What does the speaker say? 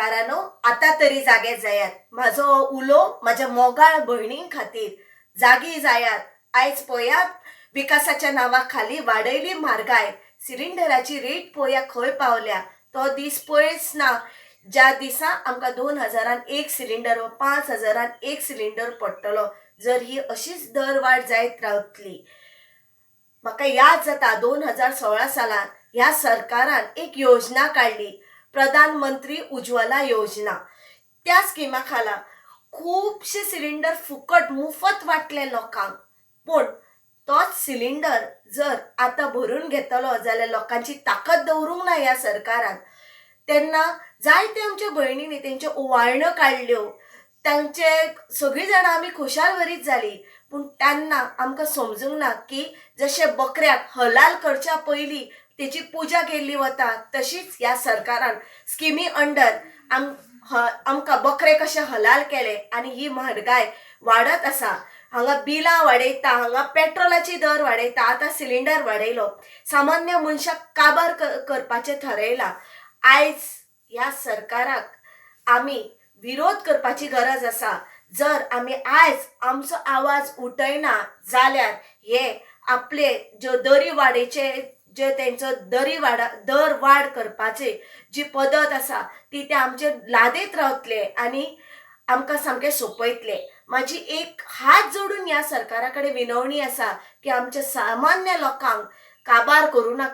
सरकारानो, आतां तरी जागे जायात. म्हाजो हो उलो म्हाज्या मोगाळ भयणीं खातीर. जागी जायात. आयज पळयात, विकासाच्या नांवा खाली वाडयली म्हारगाय. सिलिंडराची रेट पळया खंय पावल्या. तो दीस पयस ना ज्या दिसा आमकां 2000न एक सिलिंडर वा 5000न एक सिलिंडर पडटलो, जर ही अशीच दर वाड जायत रावतली. म्हाका याद जाता, 2016 सालान ह्या सरकारान एक योजना काडली, प्रधानमंत्री उज्वला योजना. त्या स्किमा खाला खुबशे सिलिंडर फुकट, मुफत वांटले लोकांक. पूण तोच सिलिंडर जर आतां भरून घेतलो जाल्यार लोकांची ताकद दवरूंक ना ह्या सरकारान. तेन्ना जायते आमच्या भयणींनी तेंच्यो ओवाळण्यो काडल्यो, तांचे सगळीं जाणां आमी खुशाल भरीत जालीं. पूण तेन्ना आमकां समजूंक ना की जशें बकऱ्याक हलाल करच्या पयलीं तेची पुजा केल्ली वता, तशीच ह्या सरकारान स्किमी अंडर आमकां बकरे कशे हलाल केले आनी ही म्हारगाय वाडत आसा. हांगा बिलां वाडयता, हांगा पेट्रोलाची दर वाडयता, आतां सिलिंडर वाडयलो. सामान्य मनशाक काबार करपाचें थरयलां. आयज ह्या सरकाराक आमी विरोध करपाची गरज आसा. जर आमी आयज आमचो आवाज उठयना जाल्यार हे आपले ज्यो दरी वाडीचे जे तेंचो दरी वाडा दर वाड करपाची जी पद्दत आसा, ती ते आमचेर लादीत रावतले आनी आमकां सामकें सोंपयतले. म्हाजी एक हात जोडून ह्या सरकारा कडेन विनवणी आसा की आमच्या सामान्य लोकांक काबार करूं नाकात.